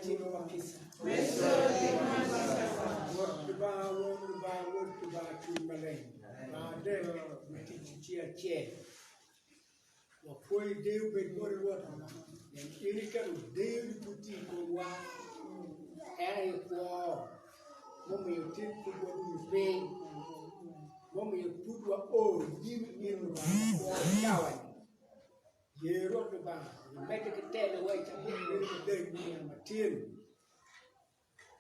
tye ma kica. Rwot Lubanga Won, Lubanga Wod, Lubanga Cwiny Maleng, Lubanga adek lutic ci acel. Wapwoyi deyo bed boti Rwot, pien in iketo deyoni pud tye i komwa, en aye kwo mumiyo tin pud warumo piny, mumiyo pud wao i nyim in Lubanga makwo i cawa-ni. Ye Rwot Lubanga imedde ki telowa i cabit meno maleng me nino matin.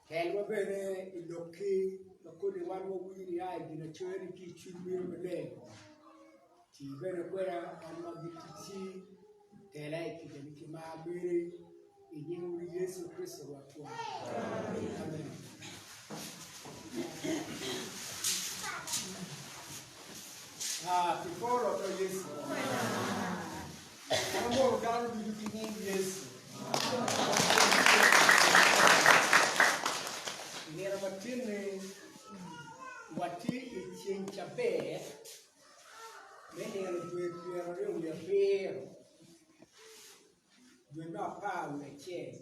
Telwa bene i lokki ma kodi wan wawinyo nia i ginacoya-ni ki i cwiny meno maleng. Ti bene kweda an ma giticci, tela i kicani ki mar meri, i nying Wodi Yecu Kricito Rwotwa. Amen. Ah, pi kor Rwotwa Yecu. An amoro dano ducu ki nying Yecu. I nino matin-ni, watye i ceng cabit me nino dwe 20 wiye abiro, dwe me apar wiye acel,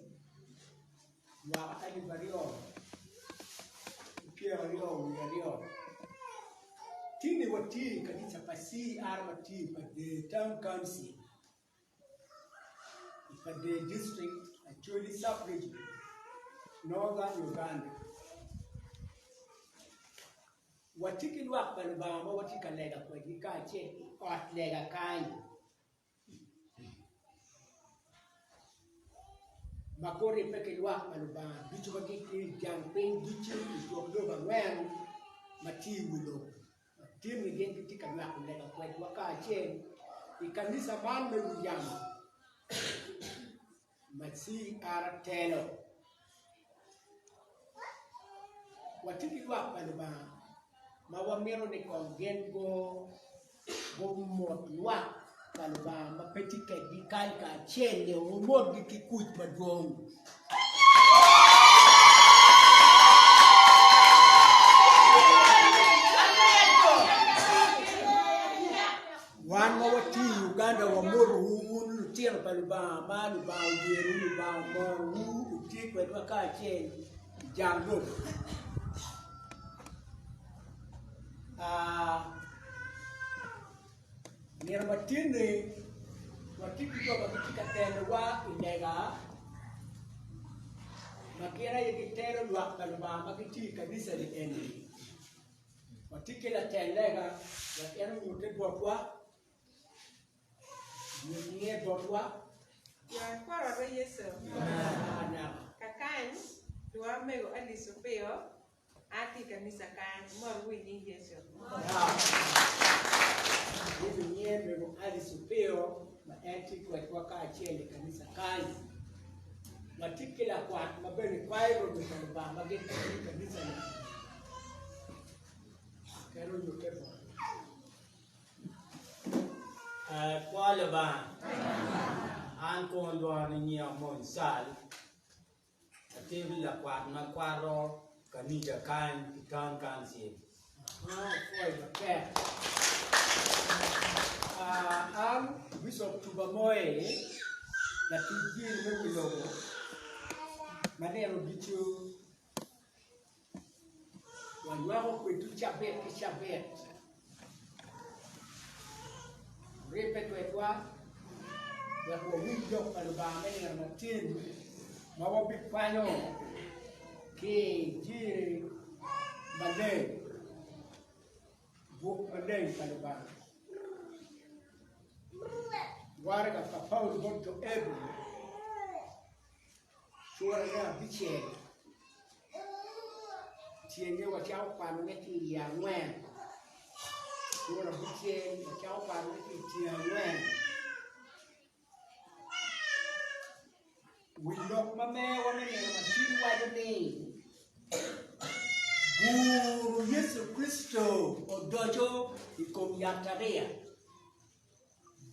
mwaka 2022. Tini watye i kanica pa CR ma tye i Pader Town Council i Pader District, Acholi Sub-Region, Northern Uganda. Watye ki lwak pa Lubanga ma watye ka lega kwedgi kacel i ot lega kany. Ma guribbe ki lwak pa Lubanga ducu ma gitye i jang piny ducu i twok lobo angwen ma tye i wi lobo. Latinni gin gitye ka nywako lega kwedwa kacel i kanica man me wi yamo ma CR telo. Watye ki lwak pa Lubanga ma wamito ni kong gin gumot lwak pa Lubanga ma pe tye kwedgi kany kacel-li wumotgi ki kuc madwong. Wan ma watye i Uganda wamotowu wun lutino pa Lubanga ma Lubanga oyerowu, Lubanga omorowu wutye kwedwa kacel i jang lobo. Nino matin-ni watye ki jo ma gitye ka telowa i lega ma gin aye gitelo lwak pa Lubanga ma gitye i kanica-ni eni. Watye ki latel lega wek en onyutte botwa, onyut nyinge botwa. Wakwaro ro Yecu. Anaka. Kakany, lwonga mego Alice Opiyo, a ki i kanisa kany, mot wu i nying Yecu. Yecu nyinge mego Alice Opiyo ma en tye kwedwa kacel i kanisa kany. Watye ki lakwat ma bene kwayo romi pa Lubanga ma gin i kanisa-ni. Kero onyutte bote. Kwo Lubanga, an kono lwonga ni nyinga Mony Cal, atye lakwat ma kwato kanica kany i Town Council. Apwoyo matek. An Bishop Tuba Moe, latic jiri me wi lobo ma nino ducu Wanywako kwedwu cabit ki cabit. Wuribbe kwedwa wek wawinj lok pa Lubanga me nino matin ma wabikwanyo ki i jiri maleng, buk maleng pa Lubanga. Waraga pa Paulo bot jo Ebru. Cura me abicel tyenge wacako kwanone ki i angwen. Cura abicel wacako kwanone ki i tyeng angwen. Wi lok ma mewa me nino matin waco ni guru Yecu Kricito odoco i kom yatariya.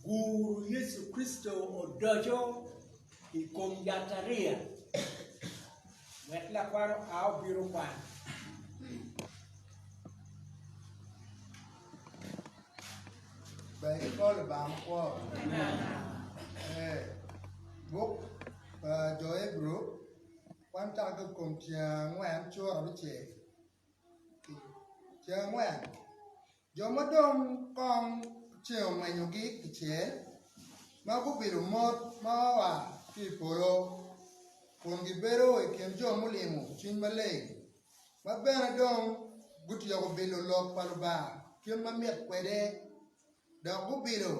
Guru Yecu Kricito odoco i kom yatariya wek lakwat oa obin okwan. Ber ki kor Lubanga makwo. Ee, buk pa jo Ibru. Kwan cakke ki i kom tyeng angwen cura abicel. Tyeng angwen, Jo ma dong kong ceng ongwenyogi kicel, ma gubedo mot ma oa ki i polo, kun gibedo i kin jo mulimo cwiny maleng, ma bene dong gutyeko bilo lok pa Lubanga kit ma mit kwede, dok gubilo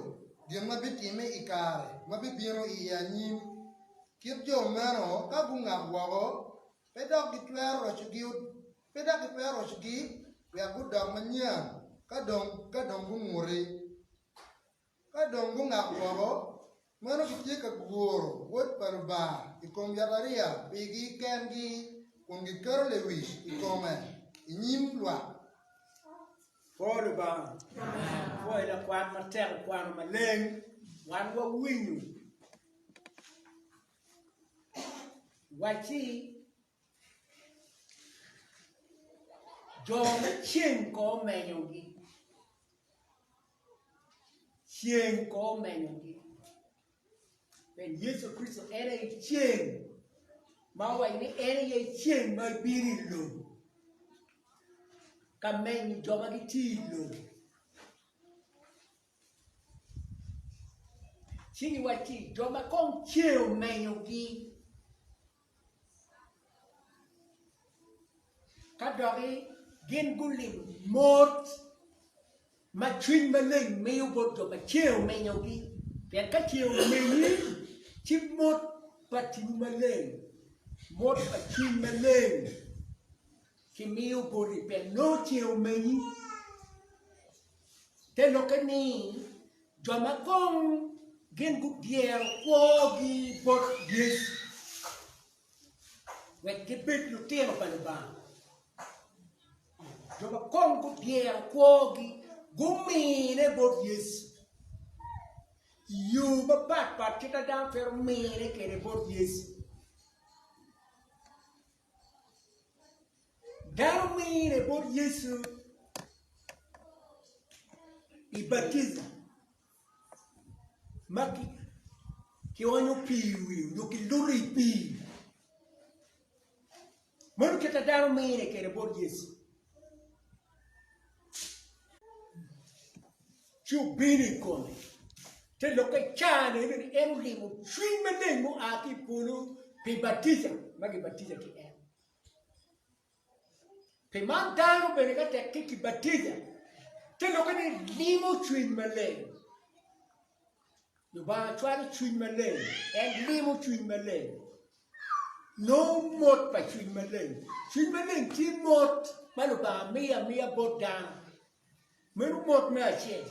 gin ma bitimme i kare ma bibino i anyim. Kit jo meno ka gungak woko, pe dok gitwero rocogi, pe dok gitwero rocogi wek gudok manyen ka dong, ka dong gunguti. Ka dong gungak woko, meno gitye ka guro Wod pa Lubanga i kom yatariya pigi kengi kun giketo lewic i kome i nyim lwak. Pwo Lubanga. Pwoyo lakwat matek okwano maleng, wan wawinyo. Wacci, Jo ma ceng kor omenyogi, ceng kor omenyogi, pien Yecu Kricito en aye ceng ma owaco ni en aye ceng ma bino i lobo ka menyo jo ma gitye i lobo. Ci giwacci, Jo ma kong ceng omenyogi, ka doki gin gulimo mot ma cwiny maleng miyo bot jo ma ceng omenyogi, pien ka ceng omenyi, ci mot pa tipo maleng, mot pa cwiny maleng kimiyo boti, pien nongo ceng omenyi. Te lokke ni, jo ma kong gin gudyero kwogi bot Yecu wek gibed lutino pa Lubanga, jo ma kong gudyero kwogi gumine bot Yecu i yo mapatpat kit ma dano twero mine kwede bot Yecu. Dano mine bot Yecu i batija ma kionyo pii i wiye nyo kiluto i pii. Meno kit ma dano mine kwede bot Yecu. Ci obino i kome, te lokke caa-ni eno ni en olimo cwiny maleng mua ki i polo pi batija ma gibatija ki en. Pi man dano bene ka tek ki kibatija, te lokke ni limo cwiny maleng. Lubanga cwalo cwiny maleng, en limo cwiny maleng. Nongo mot pa cwiny maleng. Cwiny maleng tye mot ma Lubanga miyo amiya bot dano. Meno mot me acel.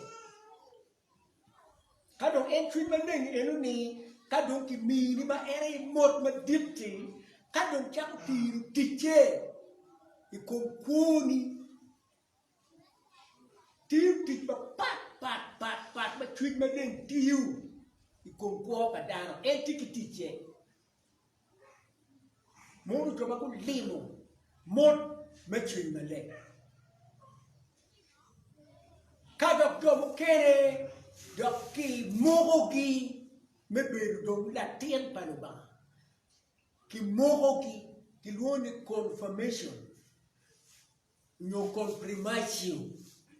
Ka dong en cwiny maleng eno-ni ka dong kimini ma en aye mot madit-ti, ka dong cako tiro ticce i kom kwoni, tiyo tic mapat pat pat pat ma cwiny maleng tiyo i kom kwo pa dano, en tye ki ticce. Mono jo ma gulimo mot me cwiny maleng. Ka dok jo mukene dok kimokogi me bedo dong latin pa Lubanga, kimokogi, kilwongo ni confirmation nyo konprimacio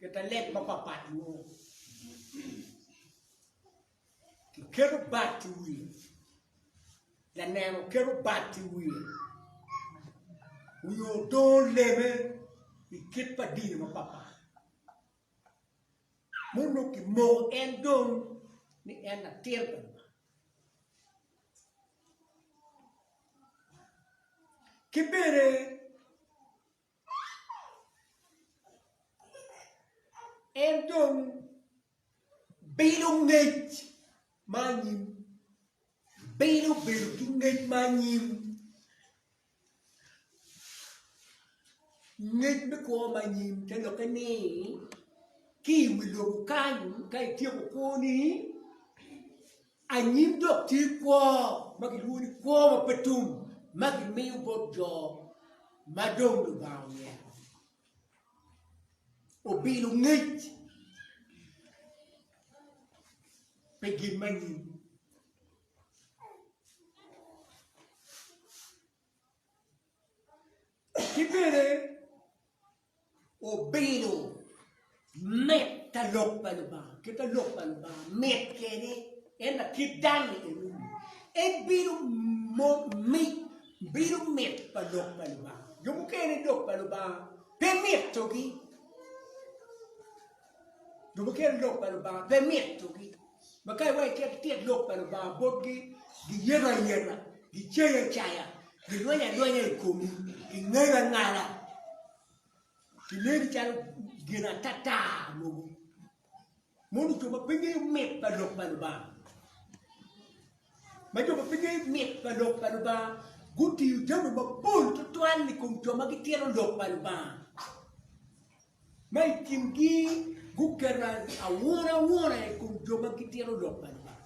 i te leb mapatpat lwongo. Kiketo bat i wiye, laneno keto bat i wiye nyo dongo leme i kit pa dini mapatpat ma onongo kimoko en dong ni en latin pa Lubanga. Ki bene En dong bilo ngec ma anyim, bilo bedo ki ngec ma anyim, ngec me kwo ma anyim te lokke ni ki i wi lobo kany ka ityeko kwoni Anyim dok tye kwo ma kilwongo ni kwo ma pe tum ma kimiyo bot jo ma dong Lubanga oyero. Obilo ngec pi gin ma anyim. Ki bene obilo mit ta lok pa Lubanga, kit ma lok pa Lubanga mit kwede, en lakit dano-ni enoni, en bilo bilo mit pa lok pa Lubanga. Jo mukene lok pa Lubanga pe mitogi, jo mukene lok pa Lubanga pe mitogi. Ma ka iweko icit itit lok pa Lubanga botgi, giyeto ayeta, gicayi acaya, gilwenyo alwenya i komi, gingali angala, gineni calo gin atata mogo. Mono jo ma pe ngeyo mit pa lok pa Lubanga, ma jo ma pe ngeyo mit pa lok pa Lubanga gutiyo jami mapol tutwal i kom jo ma gitito lok pa Lubanga. Ma i kingi guketo aunauna i kom jo ma gitito lok pa Lubanga.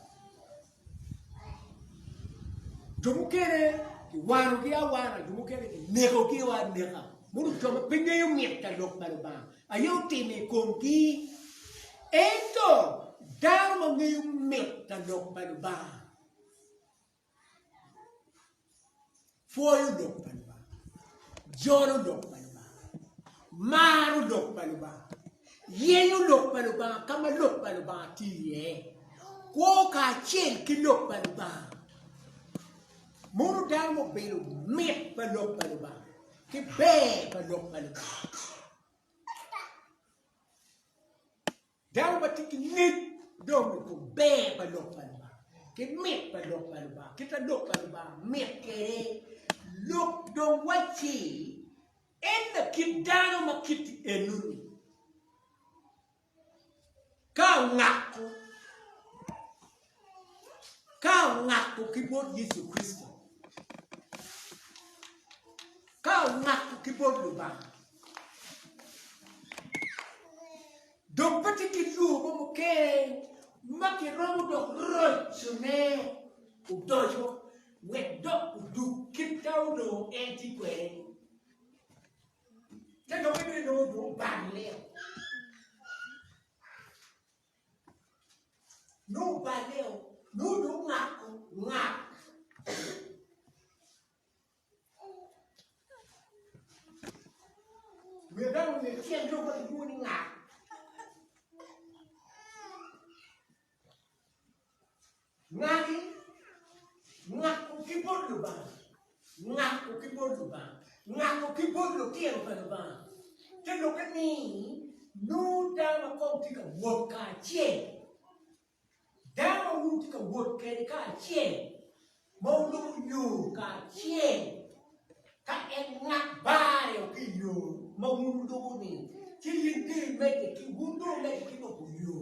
Jo mukene kiwanogi awana, jo mukene kinekogi aneka. Mono jo ma pe ngeyo mit ka lok pa Lubanga aye otimo i komgi. Ento dano ma ngeyo mit ka lok pa Lubanga Pwoyo lok pa Lubanga, jolo lok pa Lubanga, maro lok pa Lubanga, yenyo lok pa Lubanga ka ma lok pa Lubanga tye iye, kwo kacel ki lok pa Lubanga. Mono dano mubilo mit pa lok pa Lubanga ki ber pa lok pa Lubanga. Dano ma tye ki ngec dong i kom ber pa lok pa Lubanga ki mit pa lok pa Lubanga, kit ma lok pa Lubanga mit kwede, lok dong wacci en lakit dano ma kiti enoni ka ongako ka ongako ki bot Yecu Kricito, ka ongako ki bot Lubanga. Dok pe tye ki yo mo mukene ma kiromo dok rocone odoco wek dok odug kit ma onongo en tye kwede-ni. Te lokke ni nongo dong oballe. Nongo oballe, nongo dong ongako ngak. Myero dano onge tyen lok ma kilwongo ni ngak. Ngaki ngako ki bot Lubanga, ngako ki bot Lubanga, ngako ki bot lutino pa Lubanga. Te lokke ni nongo dano ma kong tye ka wot kacel Dano ma wun wutye ka wot kwede kacel, ma wulubo yo kacel, ka en ngak barre ki i yo ma wun wulubo-ni, ci in dong imedde ki, wun dong wumedde ki lubo yo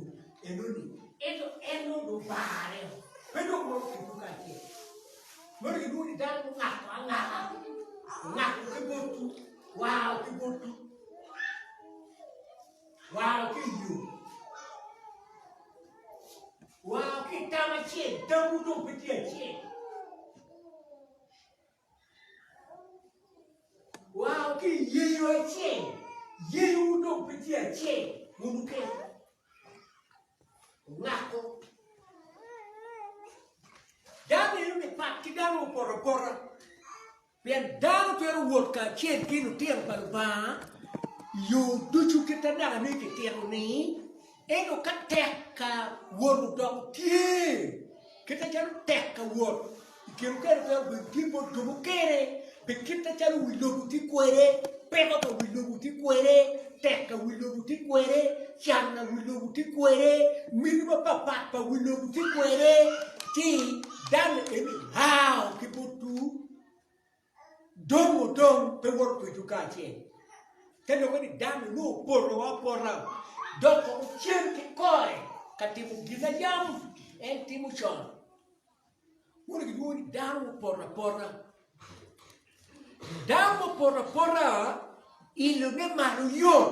enoni, ento en nongo dong obarre, pe dong woto kwedwu kacel. Meno gilwongo ni dano mungako angaka, ongako ki botwu, oa ki botwu. Wao ki i yo. Wao ki i tam acel, tamwu dong pe tye acel. Wao ki i yeyo acel, yeyowu dong pe tye acel, wun wuketo. Wungako. Dano eno-ni pat ki dano mupoto apota. Pien dano twero wot kacel ki lutino pa Lubanga i yo ducu kit ma naka ni kitito ni, ento ka tek ka wot odoko tye, kit macalo tek ka wot i kine mukene twero bedo tye bot jo mukene pi kit macalo wi lobo tye kwede, peko pa wi lobo tye kwede, tek ka wi lobo tye kwede, can ka wi lobo tye kwede, miti mapatpat pa wi lobo tye kwede, ci dano eni ao ki botwu dong odong pe woto kwedwu kacel. Te lokke ni dano nongo opoto apota dok kong cen kikore ka timo gin ma yam en timo con. Mono gilwongo ni dano mupoto apota. Dano mupoto apota ilone malo yot.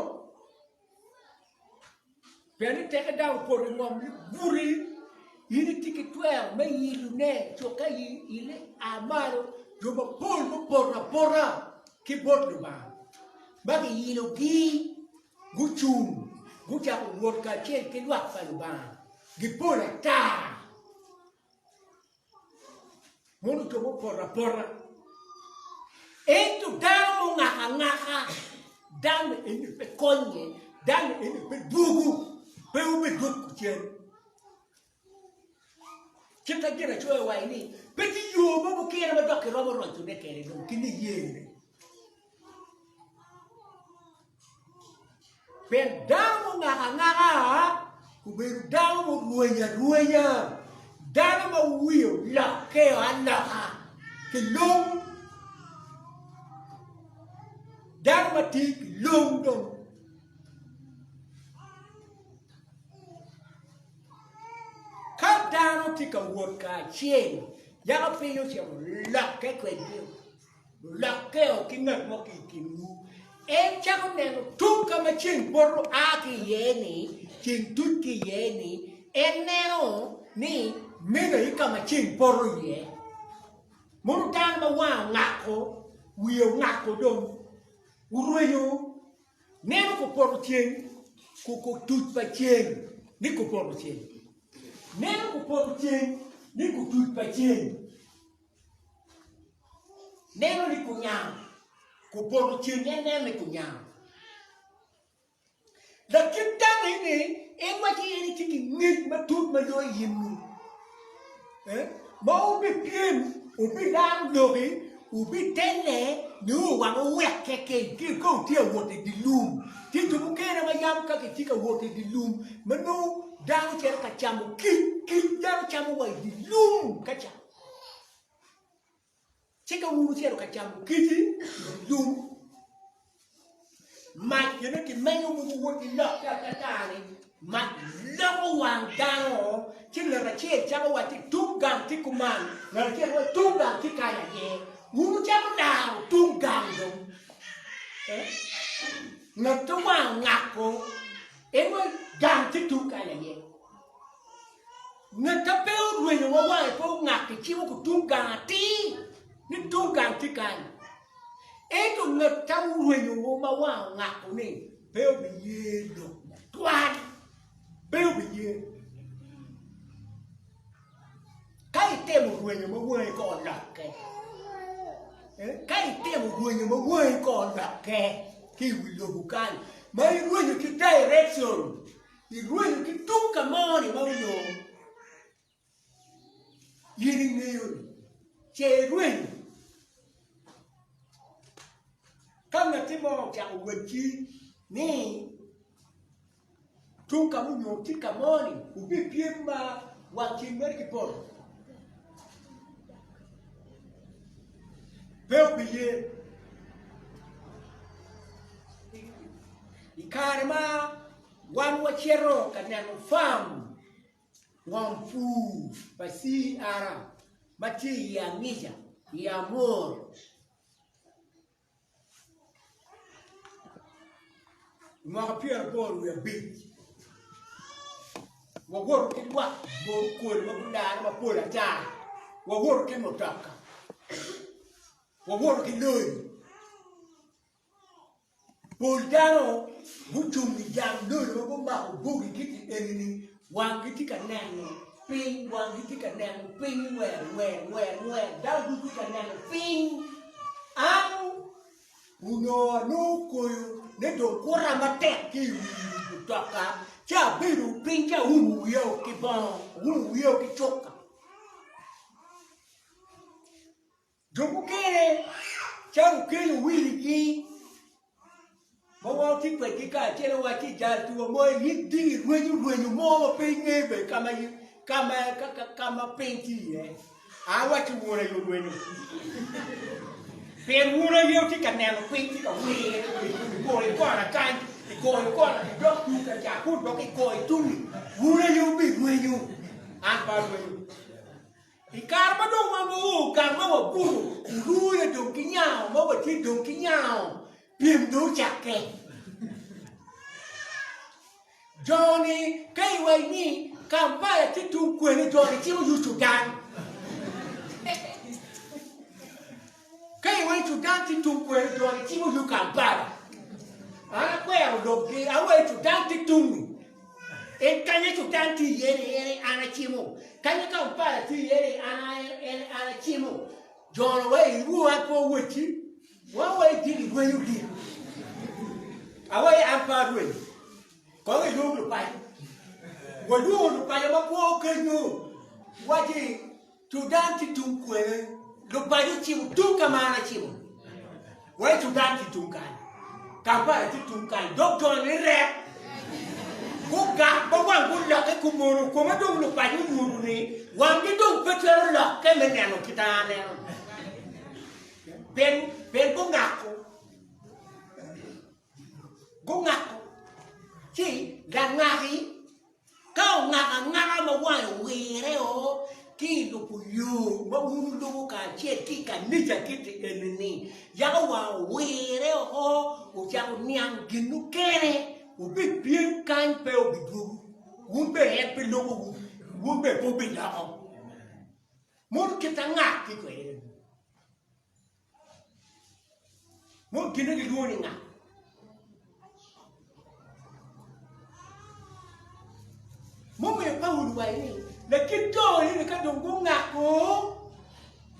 Pien ni teke dano opoto i ngom ni buti, in itye ki twero me ilone cokke ile a malo jo mapol mupoto apota ki bot Lubanga ma giilogi gucung gucako wot kacel ki lwak pa Lubanga gipol ata. Mono jo mupoto apota. Ento dano mungak angaka, dano eni pe konye, dano eni pe dwogo, pe wubidwoko cen. Kit ma Ginacoya owaco ni, pe tye yo mo mukene ma dok kiromo rocone kwede dong ki niyene. Pien dano mungak angaka obedo dano murwenyo arwenya, dano ma wiye olokke aloka ki lung, dano ma tye ki lung dong. Ka dano tye ka wot kacel, yaka piny ocito olokke kwedgi, olokkeo ki ngat mo ki i kinwu, en cako neno tung ka ma ceng poto a ki iye-ni, ceng tuc ki iye-ni, en neno ni meno aye ka ma ceng poto iye. Mono dano ma wange ongako, wiye ongako dong orwenyo Neno kupoto ceng, kutuc pa ceng ni kupoto ceng. Neno kupoto ceng ni kutuc pa ceng. Neno ni kunyango, kupoto ceng en neno ni kunyango. Lakit dano eni en waci en etye ki ngec matut ma yo i in-ni. Ma wubipyem, wubilaro loki, wubitelle nio wang wuwekke ki ka wutye ka wot i dye lum. Tye jo mukene ma yam ka gitye ka wot i dye lum ma nongo dano cito ka camo kic, kic dano camo wa i dye lum ka camo. Ci ka wun wucito ka camo kic-ci i lum, mac bene kimenyo mogo wot ki lokke atata-ni, mac loko wang dano, ci ngat acel cako wacci tung gang tye kuman, ngat acel waco tung gang tye kany aye. Wun wucako laro tung gang dong. Ngat ma wange ongako en waco gang tye tung kany aye. Ngat ma pe orwenyo wa wange pe ongak kicimo ki tung gang atir ni tung gang tye kany. Ento ngat ma orwenyo ma wange ongako ni pe obiye lok matwal, pe obiye. Ka itemo rwenyo ma wangi ko olokke, ka itemo rwenyo ma wangi ko olokke ki i wi lobo kany ma irwenyo ki direction Irwenyo ki tung ka mo-ni ma onongo in ingeyo-ni, ce irwenyo. Ka ngatti mo ocako wacci ni tung ka onongo tye ka mo-ni, wubipyem ma wang ceng mere ki poto, pe wubiye. I kare ma wan wacito ka neno fam ngom pur pa CR ma tye i Angica i Amur, i mwaka pyeraboro wiye abic, wawoto ki lwak kodi ma gularre mapol ata, wawoto ki mutoka, wawoto ki lori. Pol dano gucung i jang lori ma gumako bogi giti eni-ni wanggi tye ka neno piny, wanggi tye ka neno piny ngwer ngwer ngwer ngwer dano ducu tye ka neno piny. An onongo anongo koyo ne dong kuta matek ki i wi mutoka ci abedo piny ci aumo wiya ki bongo, aumo wiya ki cuka. Jo mukene calo okello wiligi ma wan watye kwedgi kacel owacci jal tuwa mo in ding irwenyo rwenyo mo ma pe ingeyo bene ka ma piny tye iye. Awacci wun aye wurwenyo pien wun aye wutye ka neno piny tye ka wire igoyo kona kany igoyo kona idok tung ka ca kun dok igoyo tungi wun aye wubirwenyo an pe arwenyo. I kare ma dong wan wao gang ma wabuto, orune dong ki nyango ma watye dong ki nyango, pyem dong ocakke. Jo-ni ka iwaco ni Kampala tye tung kwene, jo-ni cito yo Cudan. Ka iwaco Cudan tye tung kwene, jo-ni cito yo Kampala. An akwero lokgi, awaco Cudan tye tungi. En kanya Cudan tye iye ni en aye an acimo, kanya Kampala tye iye ni an aye an acimo. Jo-nu wai irwo an pe owacci. Wan wa i dini rwenyo gin. Awaci an pe arwenyo. Kong ilwong lupaco. Walwongo lupaco ma kwo kenyo. Waci Cudan tye tung kwene? Lupaco ocimo tung ka ma an acimo. Waci Cudan tye tung kany. Kampala tye tung kany. Dog joni rek. Gugak ma wang gulokke kumono koma dong lupaco onyuto ni wanggi dong pe twero lokke me neno kit ma an aneno. Pien, pien gungako, gungako, ci langaki ka ongako angaka ma wange owire o ki i lubo yo ma wun wulubo kacel ki i kanica kiti eni-ni, yako wange owire oko, ocako niang gin mukene, wubipyem kany pe wubidwogo, wun bene en pe lubowu, wun bene pe wubiloko. Mono kit anga tye kwede? Mono gine gilwongo ni nga? Mumiyo Paulo owaco ni lakit jo eni ka dong gungako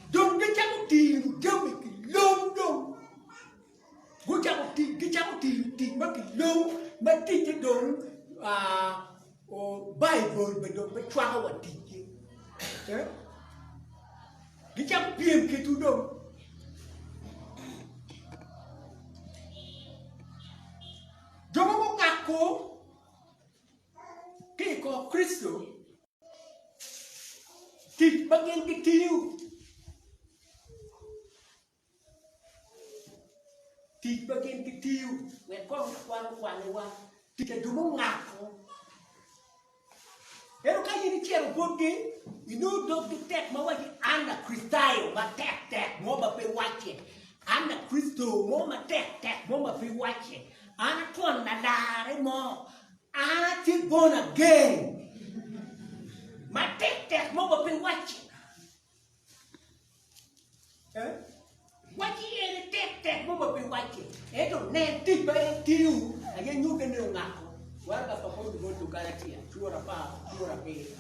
dong gicako tiyo jami ki lom dong gucako tic gicako tiyo tic ma kilong ma ticce dong Baibul bene dong pe cwako wa ticgi gicako pyem kitwu dong jo ma gungako ki i kor Kricito tic ma gin gitiyo Tic ma gin gitiyo wek kong kwan okwanowa tic a jo mungako. Ento ka in icito botgi, inongo doggi tek ma waci an Lakricitayo matek tek mo ma pe wacce, an Lakricito mo matek tek mo ma pe wacce, an atwon lalarre mo, an atye born again matek tek mo ma pe wacce. Wac iye ni tek tek mo ma pe wacce, ento nen tic ma en tiyo aye nyutte ni ongako. Waraga pa Paulo bot Lugalatia, cura 16.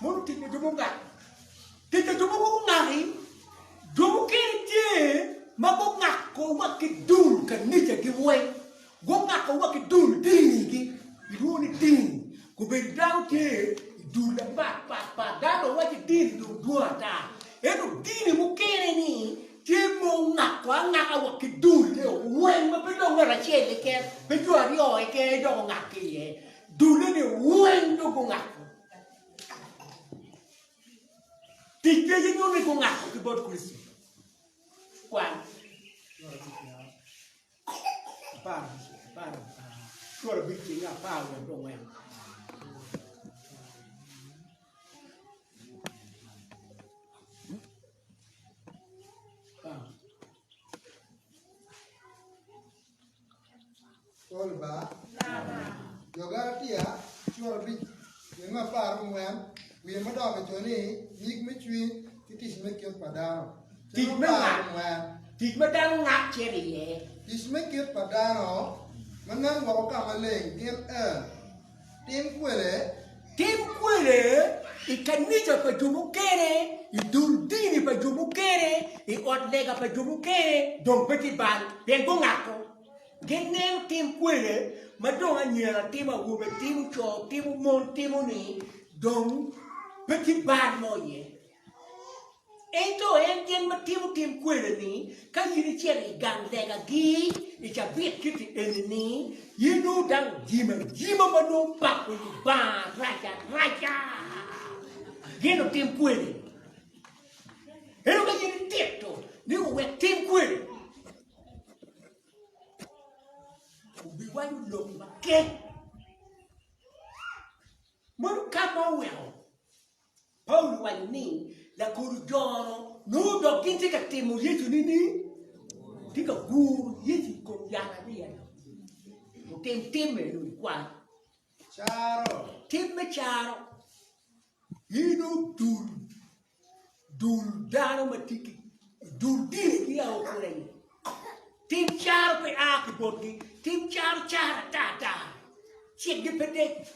Mono tic pa jo mungak. Tic pa jo mogo gungaki, jo mukene tye ma gungako wa ki dul kanicagi weng. Gungako wa ki dul dinigi, ilwongo ni dini. Kobedo dano tye i dul mapat pat pat, dano dong waco dini dong dwong ata. Ento dini mukene ni tye ma ongako angaka wa ki dul ne weng ma pe dong ngat acel keken, pe jo aryo keken dok ongak ki iye. Dulle ni weng dong gungako. Tic pe nyuto ni gungako ki bot Kricito. Kwan. Pol ba, jo Galatia cura abic wiye me 14 wiye ma dok kicoyo ni nyig me cwiny ki tic me kit pa dano. Tic me ngak. Tic ma dano ngak cito iye. Tic me kit pa dano ma nen woko ka maleng gin en, Tim kwede. Tim kwede i kanica pa jo mukene, i dul dini pa jo mukene, i ot lega pa jo mukene dong pe tye bal pien gungako. Gineno tim kwede ma dong anyira timo, awobe timo, co timo, mon timo-ni dong pe tye bal mo iye. Ento en gin ma timo tim kwede-ni, ka in icito i gang legagi i cabit kiti eni-ni, in nongo dano ojimo ajima ma nongo pako Lubanga rac araca. Gin otim kwede. Ento ka in itito ni owek tim kwede, obiwaco lok makec. Meno ka ma oweko Paulo owaco ni lakodi jo-nu nongo dok gin tye ka timo Yecu nining? Tye ka guro Yecu i kom yat ariya-ni. Otim timme nyo ikwany. Caro. Tim me caro. In odul dul dano ma tye ki dul dini ki a okule-ni. Tim caro pe a ki botgi. Tim caro caro ata ata. Cikgi pe dec.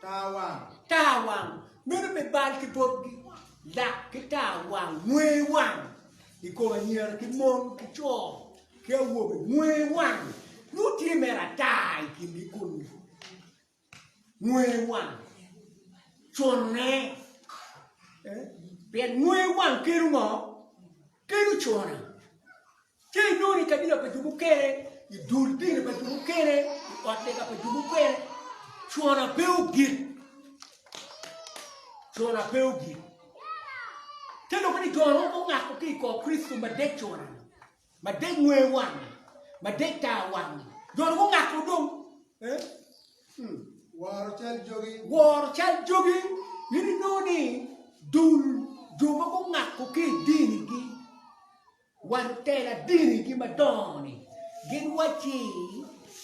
Tar wang. Tar wang. Meno pe bal ki botgi. Lak ki tar wang, ngwe wang i kom anyira ki mon ki co ki awobe, ngwe wang nongo tye mere ata i kingi kunu, ngwe wang cune pien ngwe wang kelo ngo? Kelo cuna. Ci inongo ni kabila pa jo mukene, i dul dini pa jo mukene, i ot lega pa jo mukene, cona pe ogik. Cona pe ogik. Te lok ni jo romo ngako ki i kor Kricito madek cona-ni, madek ngwe wang-ngi, madek tar wang-ngi. Jo romo ngako dong. Eh? Hmm. Woro cal jogi. Woro cal jogi. In inongo ni dul jo ma gungako ki i dinigi Wa lutela dinigi madongo-ni gin wacci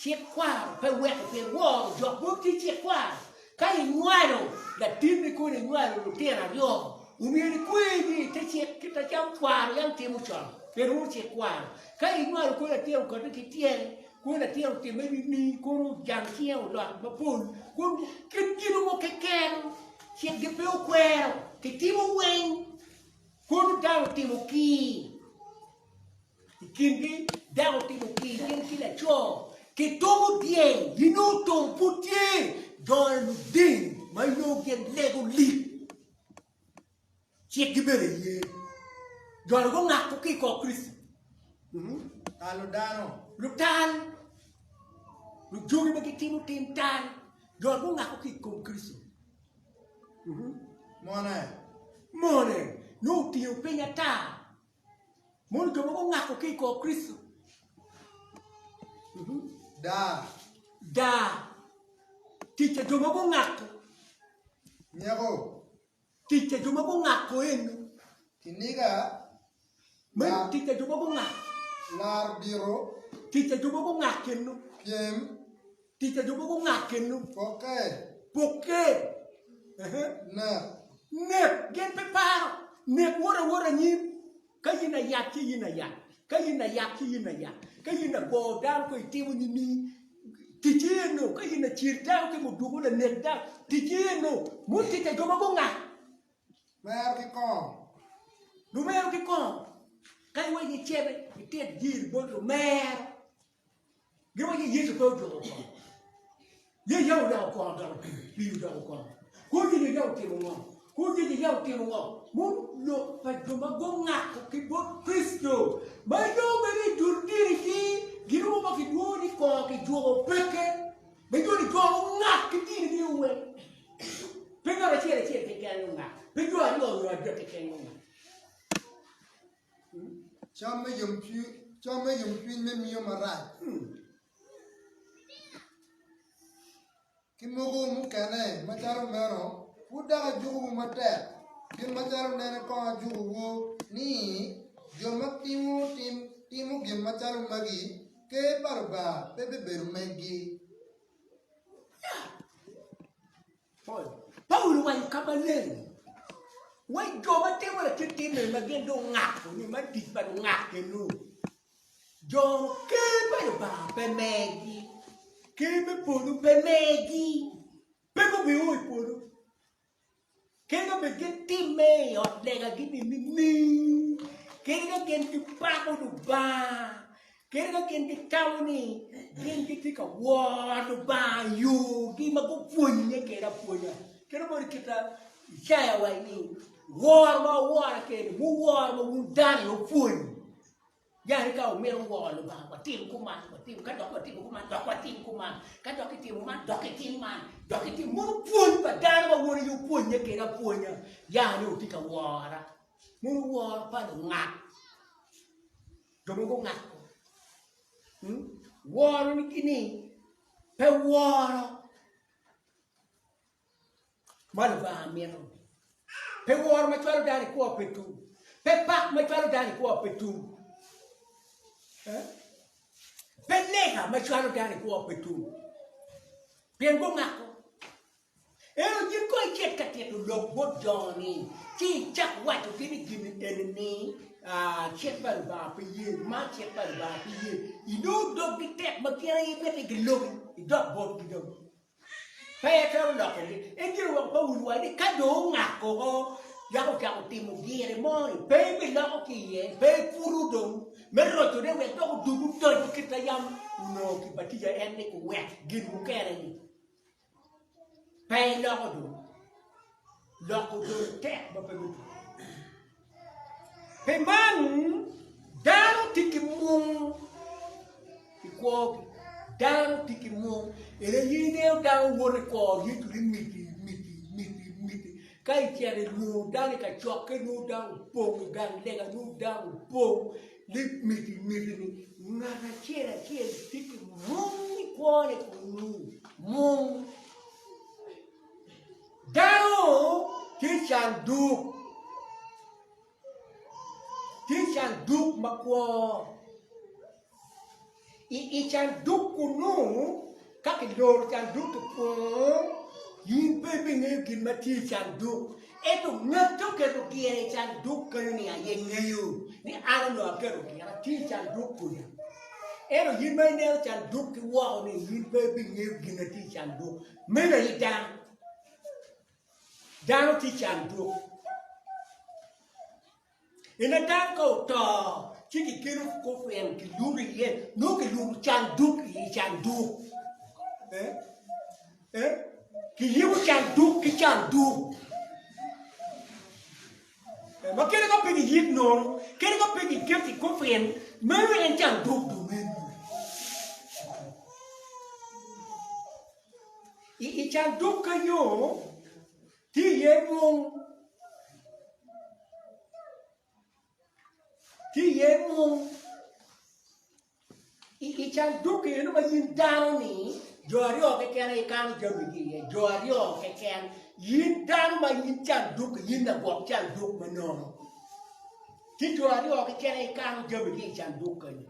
cik kwaro pe weko pien woro jok mogo tye cik kwaro. Ka inywalo latinni kono inywalo lutino aryo omyero ikwergi i te cik kit macalo cwaro yam timo con pien wun cik kwaro. Ka inywalo kono latin okati ki tyene kono latin otimme nining kono ojang cinge olot mapol kono kit gin mo keken cikgi pe okwero kitimo weng. Kono dano otimo kir i kingi, dako otimo kir gin ki laco, kitumo dyel, inongo tum pud tye, jo luding ma inongo gin lego lik, cikgi bene ye. Jo-ni gungako ki i kor Kricito. Talo dano. Lutal, lujogi ma gitimo tim tal, jo-ni gungako ki i kom Kricito. Mone. Mone nongo otingo piny ata. Mono jo mogo ongako ki i kor Kricito. Daa. Daa. Tic pa jo mogo ongako. Nyeko. Tic pa jo mogo ongako eno. Kiniga. Meno tic pa jo mogo ongako. Laro dito. Tic pa jo mogo ongako eno. Pyem. Tic pa jo mogo ongak eno. Pokke. Pokke. Nek. Nek. Gin pe paro. Nek wot awota anyim. Ka in ayak ci in ayak. Ka in ayak ci in ayak. Ka in ago dano ka itimo nining, ticci eno. Ka in acir dano ki muduku lanek dano, ticci eno. Mon tic pa jo ma gungak. Mero ki kongo. Lumero ki kongo. Ka iwaco icebe, itit jiri bot lumero. Giwaco ni Yecu pe ojuko kongo. Yecu yam oloko kongo odoko pii, pii odoko kongo. Kor Yecu yam otimo ngo? Kor Yecu yam otimo ngo? Mon lok pa jo ma gungako ki bot Kricito ma yo bedo i dul dinigi giromo ma gilwongo ni kongo kijuko peke ma jo ni jo ongak ki dinigi weng. Pe ngat acel acel keken ongak, pe jo aryo nyo adek keken ongak. Cam me yomcwiny me miyo marac ki mogo mukene macalo meno pud dok ajukowu matek, kit macalo nene kong ajukowu ni, jo ma timo gin macalo magi, ker pa Lubanga pe bibedo megi. Paulo owaco ka maleng wai jo ma timo lakit timme ma gin dong ongako ni man tic pa lungak eno jo ker pa Lubanga pe megi ker me polo pe megi pe gubio i polo. Kadi ka bed gitimme i ot legagi-ni nining, kadi ka gin gipako Lubanga, kadi ka gin gitamo ni gin gitye ka woro Lubanga i yogi ma gupwonnye kwede apwonya. Kit ma mono kita Icaya owaco ni, Woro ma wuwora kwede-ni, wuworo ma wun dano aye wupwony. Yani ka wumito woro Lubanga, watim kuman, watim, ka dok watimo kuman, dok watim kuman, ka dok itimo man, dok itim man, dok itim. Mono pwony pa dano ma won aye wupwonnye kwede apwonya, yani wutye ka wora. Mono woro pa lungak, jo ma gungako. Hmm? Woro ni pe woro. Ma Lubanga mito. Pe woro ma cwalo dano i kwo pe tum. Pe pak ma cwalo dano i kwo pe tum. Eh? Pe lega ma cwalo dano i kwo pe tum. Pien gungako. Ento in kong icit ka tito lok bot jo-ni, ci icak waco ki ni gin eni-ni cik pa Lubanga pe ye, man cik pa Lubanga pe ye. Inongo doggi tek ma gin aye mitte gilobi, idok botgi dong. Pe etwero lokogi. En gire weko Paulo owaco ni ka dong ongak oko. Yako ocako timo gire mo ni pe ibiloko ki iye, pe iputo dong me rocone wek dok odug odony kit ma yam onongo kibatija en ni kuwek gin mukene-ni. Pe iloko dong. Loko dong tek ma pe me Pi man, dano tye ki mung i kwogi. Dano tye ki mung. En aye ineno dano woto i kor Yecu ni miti, miti, miti, miti. Ka icito ilwongo dano i kacokke nongo dano opong i gang lega nongo dano opong ni miti miti ni ngat acel acel tye ki mung i kwone kunu, mung. Dano tye canduk, tye canduk makwo. I i canduk kunu, ka kiloro canduk kipungo, in pe ibingeyo gin ma tye i canduk. Ento ngat oketo gire i canduk kenyo-ni aye ngeyo ni an onongo aketo gira tye i canduk kuca. Ento in ma ineno canduk ki woko-ni, in pe ibingeyo gin ma tye i canduk. Meno aye dano. Dano tye i canduk. Ento dano ka oto ci kikelo kofin kiluto iye, nongo kiluto canduk i canduk. Eh? Eh? Kiyiko canduk ki canduk. Eh, ma kadi ka pe giyik nono, kadi ka pe giketo i kofin, meno en canduk dong meno. I, i canduk kenyo tye iye mung Tye iye mung i canduk eno ma in dano-ni jo aryo keken aye kano jamigi iye, jo aryo keken in dano ma in canduk in lagwok canduk ma nono tye jo aryo keken aye kano jamigi i canduk kenyo.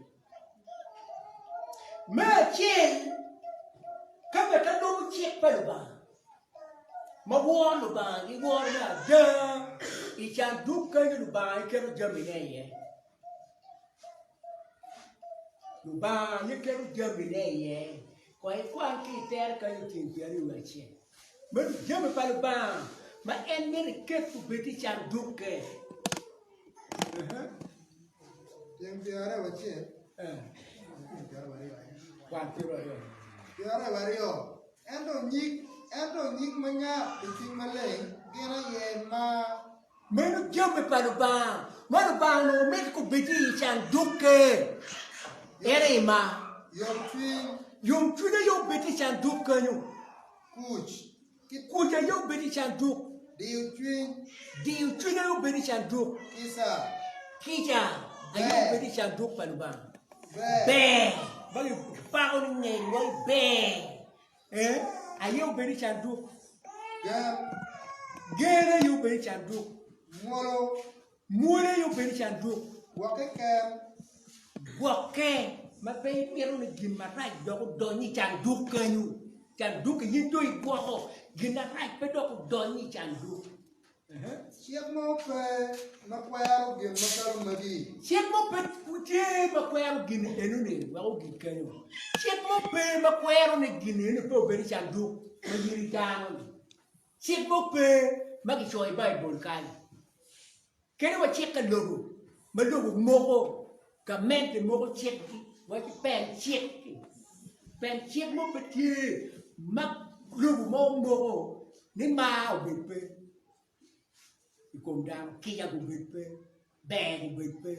Me acel ka ngat a lubo cik pa Lubanga ma woro Lubanga ki woro me ada i canduk kenyo Lubanga aye keto jamine iye. Lubanga aye keto jamine iye. Kong ikwan ki i tere kenyo tyeng 21. Meno jami pa Lubanga ma en myero eket obed i candukke. Tyeng 21. Kwan 22. 22. Ento nyig, ento nyig ma nyak pi Cwiny Maleng gin aye mar. Meno jami pa Lubanga ma Lubanga onongo mito kubed i candukke. En aye mar. Yomcwiny. Yomcwiny aye obed i canduk kenyo. Kuc. Kuc aye obed i canduk. Diyo cwiny. Diyo cwiny aye obed i canduk. Kica. Kica aye obed i canduk pa Lubanga. Ber. Ber ma kipako ni ngeny wai ber eh, aye obed i canduk. Gen. Gen aye obed i canduk. Mwolo. Mwolo aye obed i canduk. Gwokke ken. Gwokke ma pe imito ni gin marac dok odony i canduk kenyu. Canduk in dong igwoko, gin marac pe dok odony i canduk. Cik mo pe ma kwero gin macalo magi. Cik mo pe tye ma kwero gin enoni wek ogik kenyu. Cik mo pe ma kwero ni gin eni pe obed i canduk ma in idano-ni. Cik mo pe ma kicoyo i Baibul kany. Kadi wa cik ka lobo ma lobo moko, gamente moko cikgi waci pen cik-ki. Pen cik mo pe tye ma lobo mo moko ni mar obed pe i kom dano, kica gubed pe, ber gubed pe,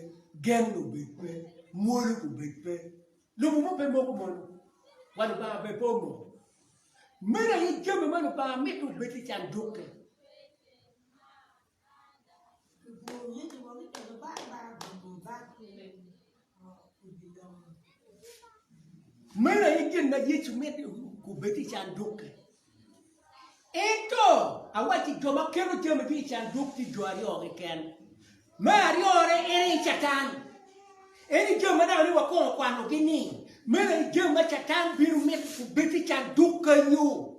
gen obed pe, mwolo gubed pe. Lobo mo pe moko mono, wa Lubanga bene pe omoko. Meno aye jami ma Lubanga mito obed i candukke. Meno aye gin ma Yecu mito obed i candukke. Ento awacci jo ma keto jamigi i canduk tye jo aryo keken. Me aryone en aye Catan. En aye jami ma dano ni wakwongo kwanogi-ni. Meno aye jami ma Catan bino mito obed i canduk kenyo.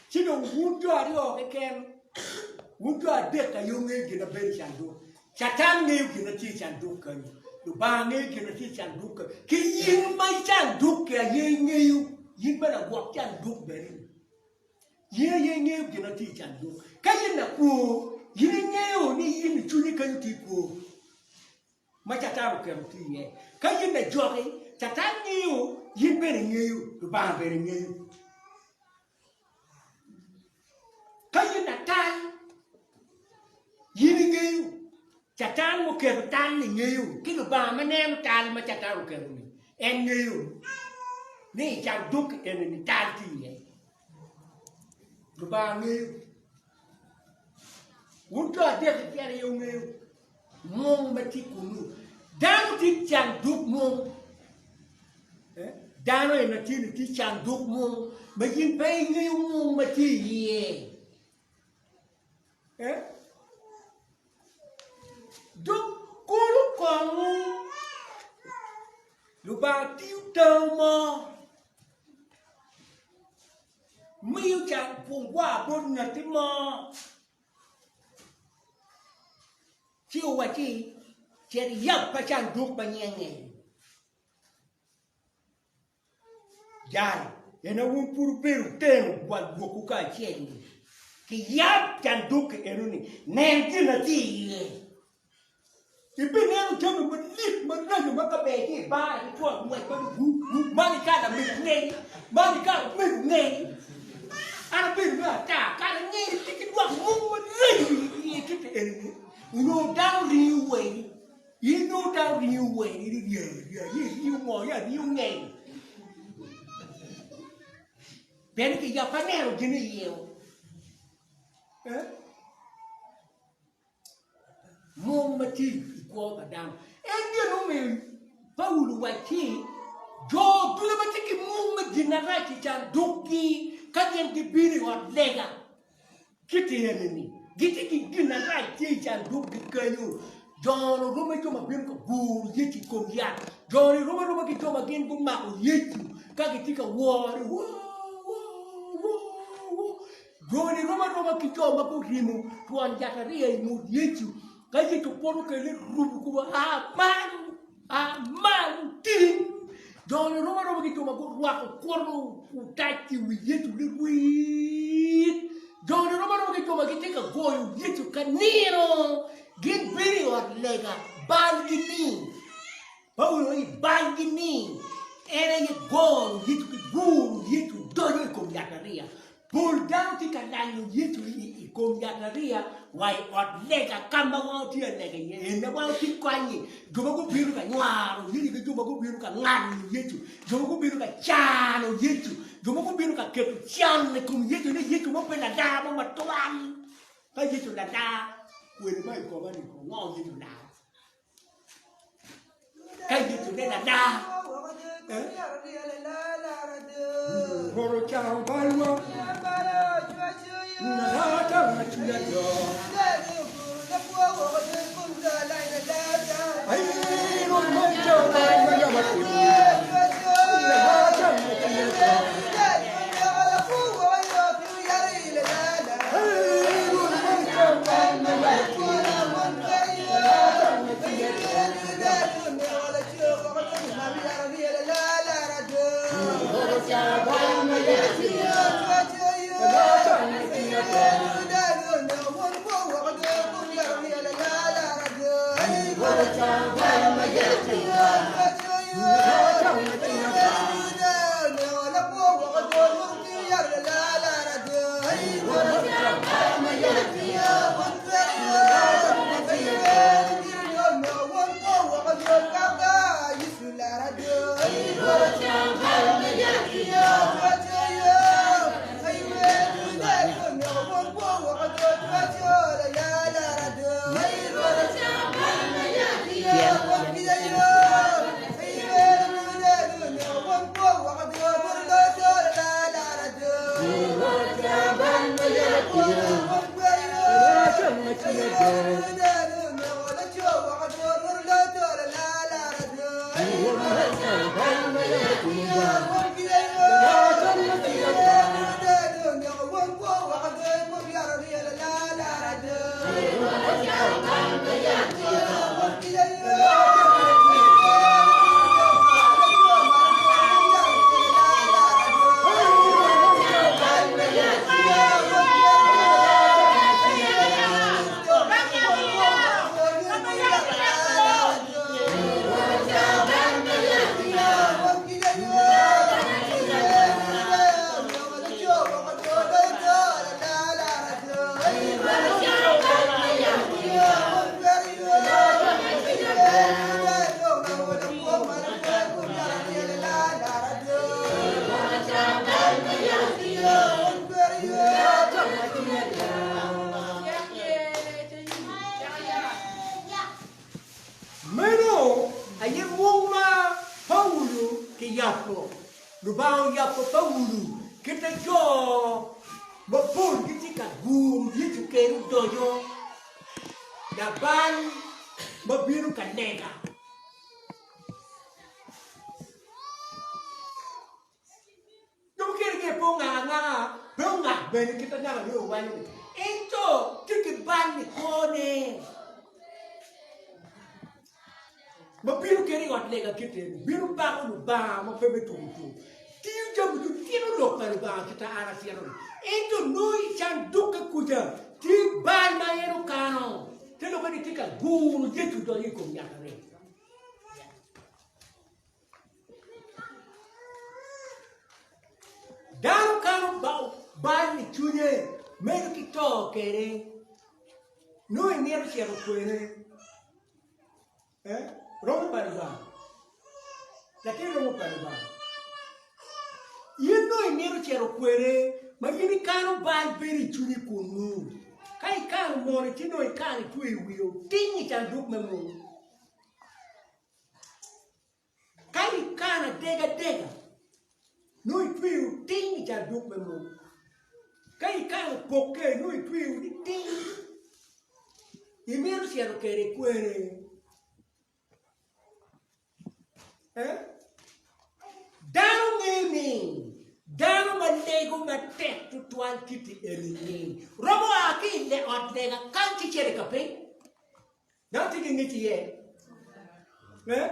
Ci dong wun jo aryo keken, wun jo adek aye wungeyo gin ma bedo i canduk. Catan ngeyo gin ma tye i canduk kenyo, Lubanga ngeyo gin ma tye i canduk kenyo, ki in ma i canduk-ki aye ingeyo, in ma lagwok canduk bene-ni. In aye ingeyo gin ma tye i canduk. Ka in lakwo, in ingeyo ni in i cwinyi kenyo tye kwo ma Catan oketo tye iye. Ka in lajoki, Catan ngeyo, in bene ingeyo, Lubanga bene ngeyo. Ka in latal, in ingeyo, Catan muketo tal-li ngeyo, ki Lubanga ma neno tal ma Catan oketo-ni, en ngeyo ni i canduk eni-ni tal tye iye. Lubanga ngeyo. Wun jo adek-ki keken aye wungeyo mung ma tye kunnu. Dano tye i canduk mung. Dano eni ma tye-ni tye i canduk mung ma in pe ingeyo mung ma tye iye. Dok kulu kong Lubanga tiyo tango mo miyo can gwa bot ngatti mo ci owacci cit iyab pa canduk ma nyenge. Jal, ena wun pud wubedo wuteno gwal gwokwu kacel-li, kiyab canduk-ki eno-ni, nen gin ma tye iye. Ibineno jami malik maraco ma ka ber ki i bar ki twon ngwec ma wu wu man i kare lamego ngeny man i kare omego ngeny an abedo me ata kare ngeny tye ki lwak mung maraco i iye kit eni-ni onongo dano ringo weng. In nongo dano ringo weng in irye aryeya in iringo ngo in aringo ngeng pien ni kiyab pe aneno gin iye mung ma tye i kwo pa dano en gin omiyo Paulo owacci jo ducu ma tye ki mung me gin marac i candukgi ka gin gibino i ot lega Kit eni-ni, gitye ki gin arac tye i candukgi kenyo. Jo-nu rom ki jo ma bino ka guro Yecu i kom yat. Jo-ni rom aroma ki jo ma gin gumako Yecu ka gitye ka wore, Wo! Wo! Wo! Wo! Jo-ni rom aroma ki jo ma gurimo twon yatariya i ngut Yecu ka Yecu opoto kwede rubo kome, A malo! A malo tin! Jo-ni rom aroma ki jo ma gurwako kuto otac i wi Yecu liwit. Jo-ni rom aroma ki jo ma gitye ka goyo Yecu ka nino. Gin bino i ot lega, balgi ni, Paulo ni balgi ni en aye goro Yecu ki guro Yecu donyo i kom yatariya. Pol dano tye ka lanyo Yecu i kom yatariya wa i ot lega ka ma wan watye ka lega iye. Eni ma wan watye kwanyi jo ma gubino ka nywaro Yecu ki jo ma gubino ka ngano Yecu, jo ma gubino ka cano Yecu, jo ma gubino ka keto can i kom Yecu ni Yecu mo pe ladar mo matwal. Ka Yecu ladar, kwede ma i koma-ni ngo Yecu laro? Ka Yecu ne ladar, Rwot ocano balwa, Nata ma cwinya jor. Ai Rwot ma ocano bal ma yam atimo, Nata ma cwinya jor. Ai Rwot ma ocano bal ma yam atimo, Nata ma cwinya jor. aye mung ma Paulo kiyabo. Lubanga oyabo Paulo kit ma jo mapol gitye ka guro Yecu kede odoco labal ma bino ka lega. Jo mukene gire pe ongak angaka, pe ongak bene kit ma ngaka nongo owaco-ni, ento tye ki bal i kwone ma bino kede i ot lega kit eni, bino bako Lubanga ma pe me tuko tuko, tiyo jami ducu, tito lok pa Lubanga kit ma an atito-ni, ento nongo i candukke kuca tye bal ma en okano, te lokke ni tye ka guro Yecu donyo i kom yatariya. Dano kano bal i cwinye medo ki to kwede nongo imito cito kwene romo pa Lubanga latin romo pa Lubanga in nongo imito cito kwene ma in ikano bal bedo i cwinyi kunu ka ikano mono ci nongo ikano itweyo wiye oting i canduk me mung. Ka ikano adegadega, nongo itweyo ting i canduk me mung. Ka ikano pokke, nongo itweyo niting. Imito cito kwede kwene? Eh? Dano ngeyo ni dano ma lego matek tutwal kiti eni-ni romo a ki i ot lega kany ci cito i kapiny. Dano tye ki ngec iye. Eh?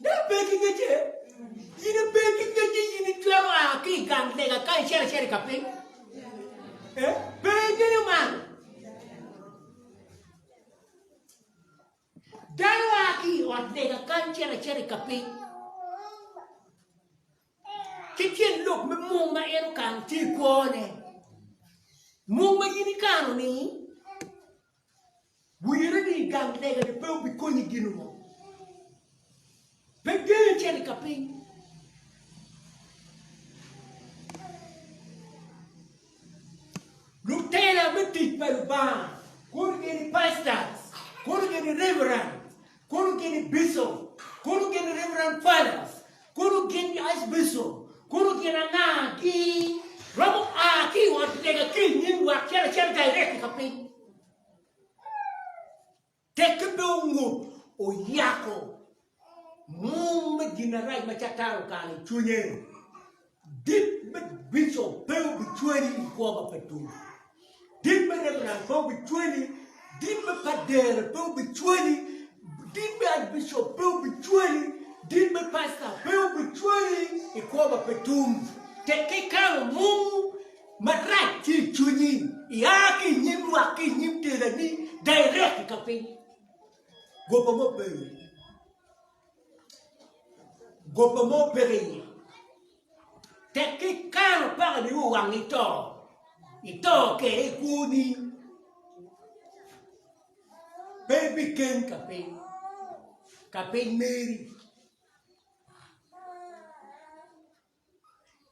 Dano pe ki ngecce. In ipe ki ngec ni in itwero a ki i gang lega ka icito acita i kapiny. Eh? Pe ingeyo man. Dano a ki i ot lega kany cito acita i kapiny. Ki tyen lok me mung ma en okano tye i kwone. Mung ma in ikano-ni Wire ni i gang lega ni pe obikonyi gino mo. Pe gengi cito i kapiny. Lutela me tic pa Lubanga, kono gin pastors, kono gin reverends, kono gin bishop, kono gin reverend fathers, kono gin archbishop, kono gin anga-gi, romo a ki i ot lega ki i nyim lwak cito acita direct i kapiny. Tekke pe ongut oyako mung me gin marac ma Catan okano i cwinye. Dit me bicop pe obicwali i kwo ma pe tum. Dit me reverend pe obicwali, dit me padere pe obicwali, dit me archbishop pe obicwali, dit me pastor pe obicwali i kwo ma pe tum. Tekke ikano mung Marac tye i cwinyi, ia ki i nyim lwak ki i nyim telani direct i kapiny. Goba mo pe iye. Goba mo peke iye. Tek ki ikano paka nio wang ito, ito kede i kwoni, pe ibiken kapiny, kapiny meri.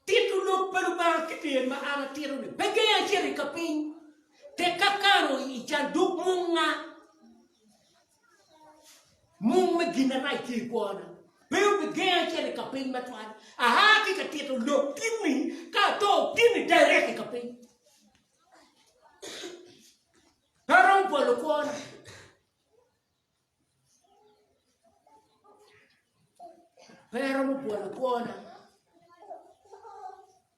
Tito lok pa Lubanga ki tyen ma an atito-ni pe genga acito i kapiny, tek ka akano i canduk munga, mung me gin marac tye i kwona, pe obigenga acito i kapiny matwal. Aa ki ka tito lok tinni, ka ato tinni direct i kapiny. Pe aromo bwolo kwona. Pe aromo bwolo kwona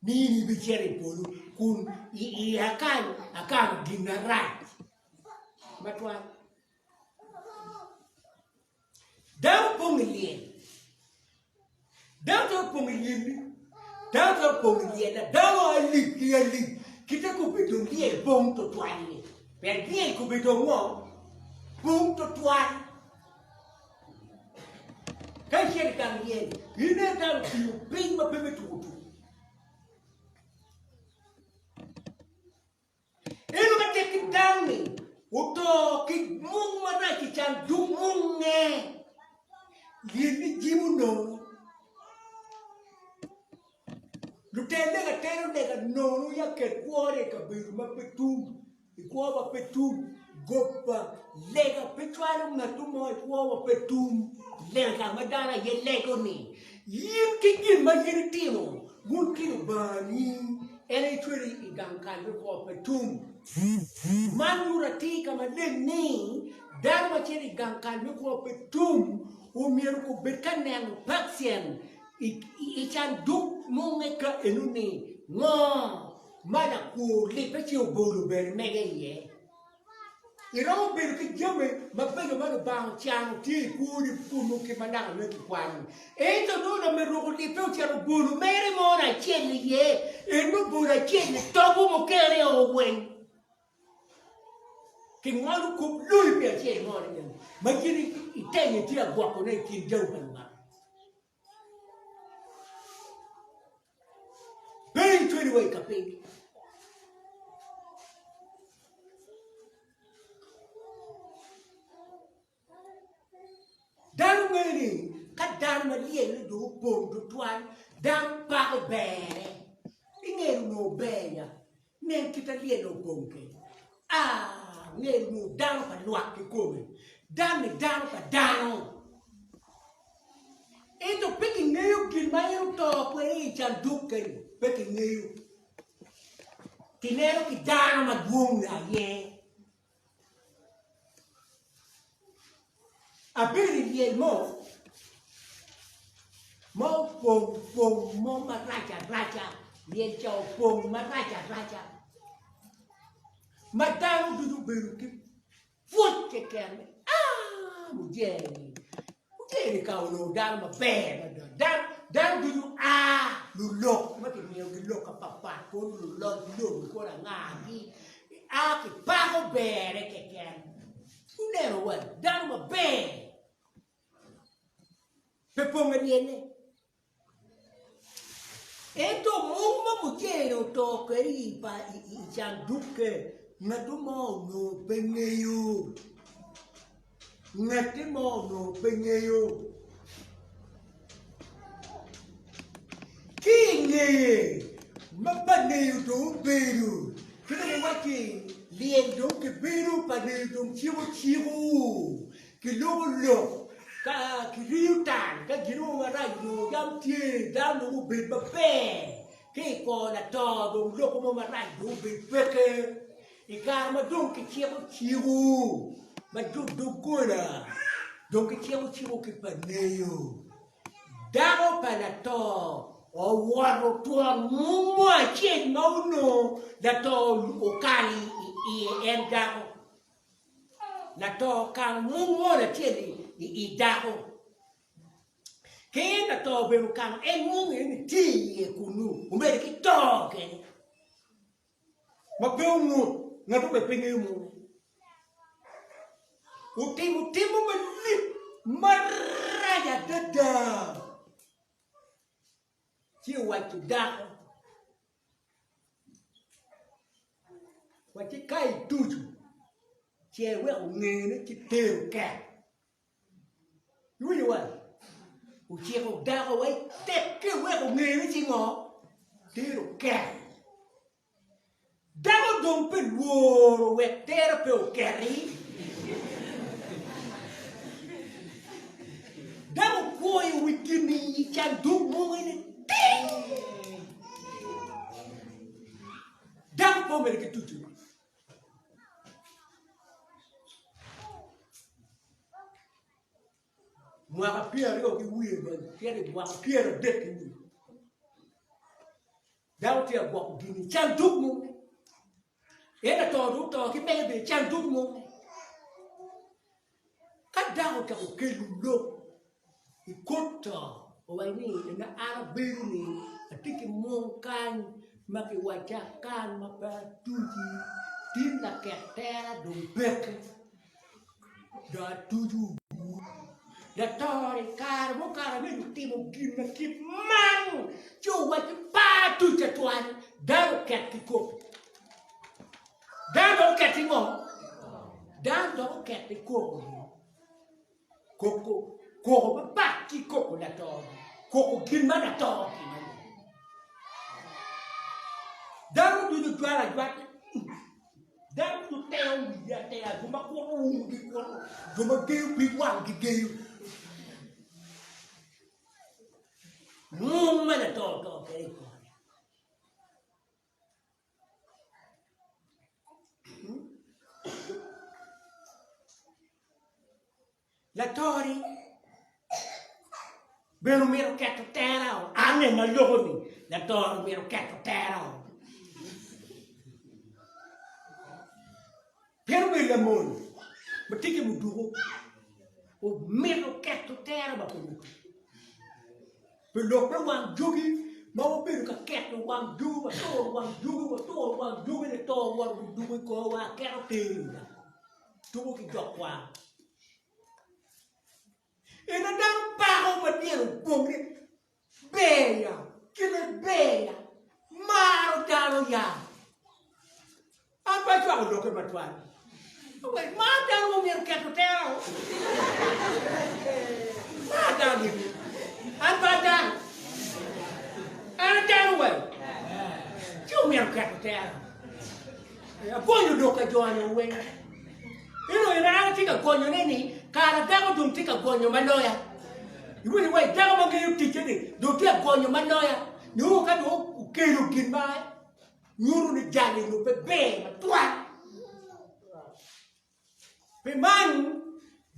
ni in ibicito i polo kun i iya kany akano gin marac matwal. Dano pong i lyel. Dano twero pong i lyelli, dano twero pong i lyella, dano alip ki alip kite kobedo lyel pong twatwal-li, pien lyel kobedo ngo? Pong twatwal. Ka icito i gang lyel, ineno dano otingo piny ma pe me tuko tuko. Ento ka tek ki dano-ni oto ki mung marac i canduk munge, lyel ni jimo nono. Lutel lega telo lega nono ya ket kwone i kabedo ma pe tum, i kwo ma pe tum, goba lega pe cwalo ngat mo i kwo ma pe tum. lega ma dano aye lego-ni, in ki gin ma in itimo wun ki Lubangani en aye cweri i gang kal me kwo pe tum. Man nyuto atir ka maleng ni dano ma cito i gang kal me kwo pe tum omyero gubed ka neno pacen i canduk munge ka eno-ni ngo ma lakwor libbe ci obolo bene mege iye. Iromo bedo ki jami mabeco ma Lubanga ocano tye i kwoni kunu kit ma naka nongo kikwano-ni. Ento nongo lamerok olibbe ocito obolo mere mo acel iye, en nongo obolo acel-li togo mukene o weng. Kingolo kop loyi pi acel mo ni ma in itenyo itye ka gwokone i kin jami pa Lubanga. Pe icwali wa i kapiny. Dano ngeyo ni ka dano ma lyelle dong opong tutwal, dano pako berre. Ingeyo onongo ber ya, nen kit ma lyelle opong kwede. Aa, ngeyo onongo dano pa lwak kikome, dano-ni dano pa dano. Ento pe kingeyo gin ma en oto kwede i canduk kenyo, pe kingeyo. Kineno ki dano madwong-ni aye. Abedo i lyel mo ma opong pong mo marac araca, lyel ca opong marac araca ma dano ducu obedo ki pwoc keken ni aa mujeri-ni, mujeri ka onongo dano maber mada dano ducu a lulok ma kimiyogi lok apapat kono luloc lobo kono angagi a kipako berre keken Ineno wa dano maber pe pong aryene. Ento mung ma mucele oto kwede i candukke ngat mo onongo pe ngeyo. Ngatti mo onongo pe ngeyo. Ki i ngeye ma pa neyo dong obedo, ci dong iwacci lyel dong kibedo pa neyo dong ciko ciko, kiloko lok, ka kiriyo tal ka gin mo marac onongo yam tye dano dong obed maber ki i kor lato dong loko mo marac dong obed peke. I kare ma dong kiciko ciko ma jo doggola dong kiciko ciko ki pa neyo, dako pa lato owoto twon mung mo acel ma onongo lato okalo iye en dako. Lato okalo mung mo acel i dako. Ki en lato bene okalo en mung eni tye iye kunu omedo ki to kene. ma pe ongut, ngat mo bene pe ngeyo munu. Otimo timo malit marac adada ci owaco dako wacci ka ituco ce iweko ongene ci tero ket. Iwinyo wa? Ociko dako wa tek-ki wek ongene ci ngo? Tero ket. Dako dong pe lworo wek tere pe oketi. Dako okwoyo wi gin-ni i canduk mogo ni ting! Dako pe omedde ki tucone. Mwaka pyeraryo ki wiye bene cito i mwaka pyeradek ki wiye dako tye ka gwoko gin i canduk mo en lato dong oto ki mege bene i canduk mo Ka dako ocako kelo lok i kor to, owaco ni, Ena an abedo ni atye ki mung kany ma kiwacca akan ma pe atuci, tin laket tera dong peke, dong atuco wu. Lato-ni kare mukato angec otimo gin ma kit man, ci owacci pe atuc twatwal, dano oket ki kop. Dano dok oket ki ngo? Dano dok oket ki koko. Koko, koko mapat ki koko lato. Koko gin ma lato otimo. Dano ducu jwalo ajwal. Dano ducu teo wigi ateya, jo ma kuto umgi kuto, jo ma geyo pig wanggi geyo. Mung ma lato oto kwede i kore. Lato-ni bene omito keto tera o, an eni aloko-ni, lato-ni omito keto tera o. Pien obedo lamony ma tye ki muduku, omito keto tera ma pe muduku. Pi lok me wang jogi ma wabedo ka keto wang jogi, waturo wang jogi, waturo wang jogi ni to woto muduku i korwa aketo teri-wa. Tuko ki jok kwar. Ento dano pako ma dyere opong ni ber ya, kite ber ya, maro dano ya. An pe acwako lokke matwal. Mar dano ma myero keto tera o. Mar dano ni. An pe adano. An adano wai. Ci omyero keto tera. Agonyo lok ka jo-ni weng. Ento in an atye ka gonyone ni kara dako dong tye ka gonyo ma loya. Iwinyo wai dako ma ngeyo ticce-ni dong tye ka gonyo ma loya nio ka dong okelo gin ma nyuto ni jali nyo pe ber matwal. Pi man,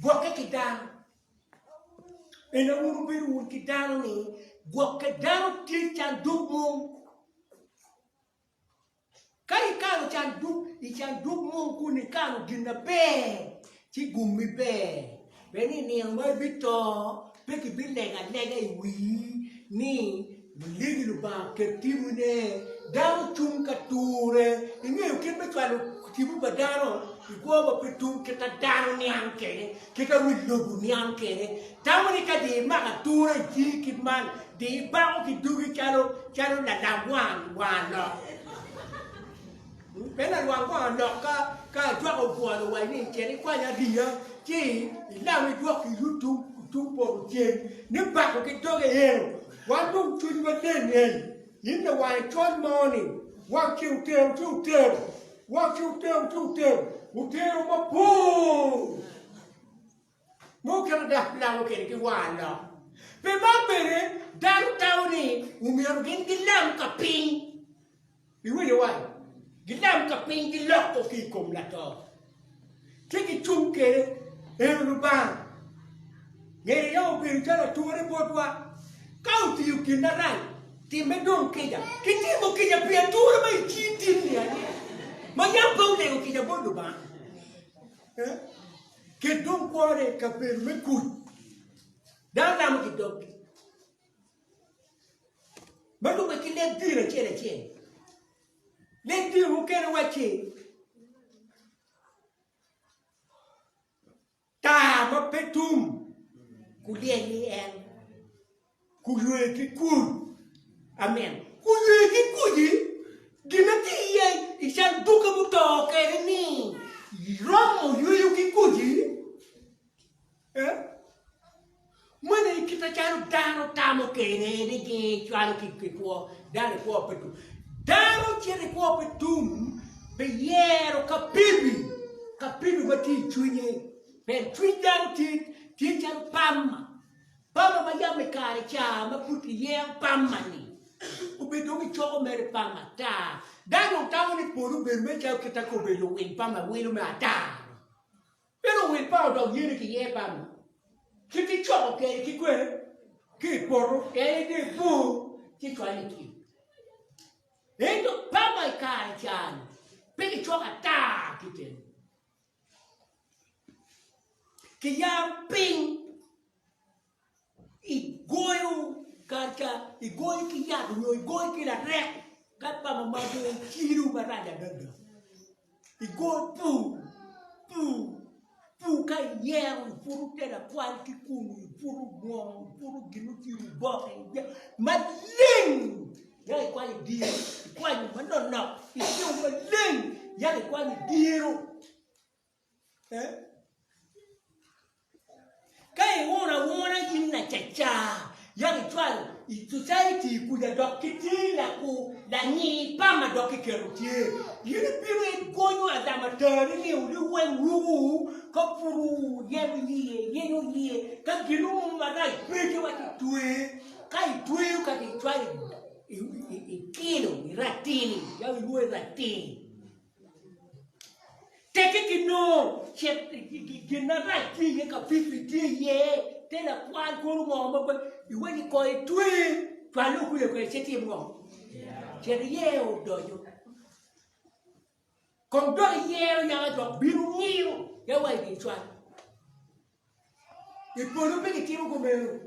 gwokke ki dano. Ento wun wubedo wun ki dano-ni, gwokke dano tye canduk mung. Ka ikano canduk i canduk mung kun ikano gin maber, ci gummi ber. Pien i nino ma ibito, pe kibilego alega i wii ni, 'Legi Lubanga oket timone. Dano cung ka ture. Ingeyo kit me cwalo tipo pa dano i kwo ma pe tum kit ma dano niang kwede, kit ma wi lobo niang kwede. Tamo ni ka dong imako ature i cingi kit man, dong ibako ki dogi calo calo lalam wang wang alok. Pien lalwang wang alok ka ka ajwaka obwolo wa ni cit ikwany ariya ci ilam idwok ki yu tung tung poto ceng ni bako ki doge eno wan dong cwiny wa leng eni in lawange col mo ni wang ci otero ci otero wang ci otero ci otero otero mabor. Nongo kite dok lamo kwede ki war lok. Pi man bene, dano tamo ni omyero gin gilam ka piny. Iwinyo wai? Gilam ka piny giloko ki i kom lato. Ci gicung kwede, Ento Lubanga, ngene yam obedo calo ature botwa. Ka otiyo gin marac, timme dong kica. Kitimo kica pi ature ma i cing tin-ni aye, ma yam pe olego kica bot Lubanga. Ket dong kwone i kabedo me kuc. Dano lamo ki doggi ma lubbe ki leb dini acel acel. Leb dini mukene wacci tar ma pe tum kulyel i en. Guywe ki kuc. Amen. Guywe ki kuc-ci, gin ma tye iye i candukke muto kwede ni romo yweyo ki kuc-ci. Eh? Meno aye kit macalo dano tamo kwede ni gicwalo ki kwo, dano i kwo pe tum. Dano cito i kwo pe tum pi yero kapibi, kapibi ma tye i cwinye. Pien cwiny dano tye tye calo pama. Pama ma yam i kare ca ma pud kiyero pama-ni, obedo dong kicoko mere pama ata. Dano dong tamo ni polo obedo mere calo kit ma obedo owil pama wilo me ata-ni. Pien owil pama dok yene kiye pama kit icoko kwede ki kwene ki i poto en aye dong ibur ci icwalo i tim. Ento pama i kare ca-ni pe kicoko ata kit-teni. Kiyaro piny igoyo kar ca igoyo ki yat nyo igoyo ki larek ka pama ma dong ocido marac adada igoyo pur pur pur ka iyero iputo tela kwal ki kunu iputo mwono iputo gin mucido oboke maleng yaka ikwanyo diro ikwanyo manoknok icimo maleng yaka ikwanyo diro. Ka iuno auna in lacaca, yako icwalo i society kuca dok kitye lanyi pama dok kiketo tye. In ibino igonyo alamatari ni wuli weng ruku ka puru yenyo iye, yenyo iye ka gin mo marac peke wa ci twe. Ka itweyo ka icwalo i kilo i ratili, yam ilwongo ni ratili, tekke kinongo gin marac tye iye, kapipi tye iye, te lakwal kono ngo ma pe iwaci kong itwe cwale okwiya kwede ci itim ngo? Cit iye odonyo. Kong dok iyero yaka dok bino ngiyo ya wa i dye cwal. I polo pe gitimo kumeno.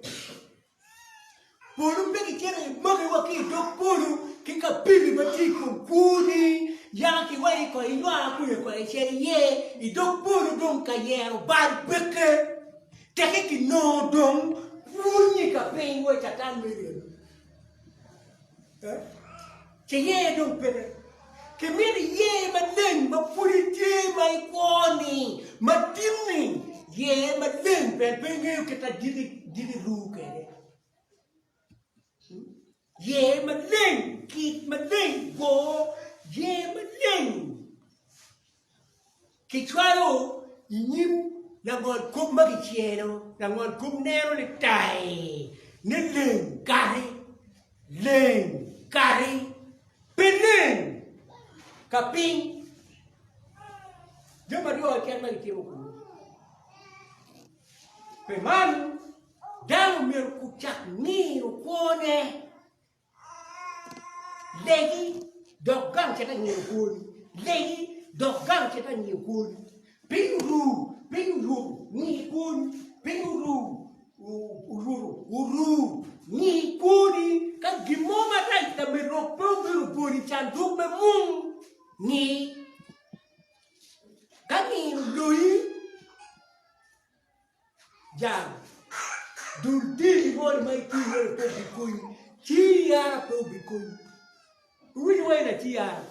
Polo pe gicito gimaki wa ki i dog polo ki kapipi ma tye i kom kwoni yaka kiwaci kong iywa kwiya kong icit iye i dog polo dong ka yero bal peke teke kinongo dong pwonye ka piny wa catan meri eno. Ci iye dong peke. Kimito iye maleng ma pud itye ma ikwo-ni, ma tin-ni, ye maleng pien pe ingeyo kit ma diki ru kwede. Ye maleng, kit maleng, go ye maleng. Kicwalo i nyim langolkop ma kicelo, langolkop neno ni tai ni leng kati, leng kati, pe leng ka piny. Jami aryo keken ma gitimo kunu. Pi man, dano myero gucak ngiyo kwone. Legi dok gang cit angiyo kwoni, legi dok gang cit angiyo kwoni, piny oru, piny oruto, ngi kwoni, piny oru, oruto, oru, ngi kwoni, ka gin mo marac lamerok pe obino obolo i canduk me mung, ngi, ka ngiyo oloyi. Jang dul dini moni ma itye iye ni pe obikonyi, ci yara pe obikonyi. Iwinyo wa ina ci yara?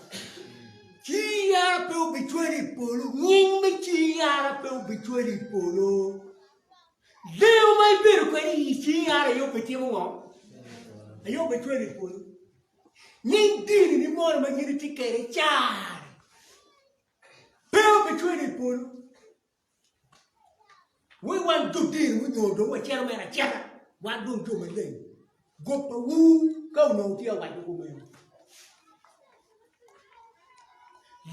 Ci yara pe obicwali i polo, nying me ci yara pe obicwali i polo. Lengo ma ibedo kwede i ci yara aye obitimo ngo? Aye obicwali i polo. Nying dini ni moni ma in itye kwede car pe obicwali i polo. Wai wan jo dini munyomo dong wacito mere acita, wan dong jo maleng. Goppawu ka onongo tye ka waco kumeno.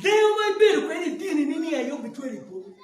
Lengo ma ibedo kwede i dini ni ni aye obicwali i polo.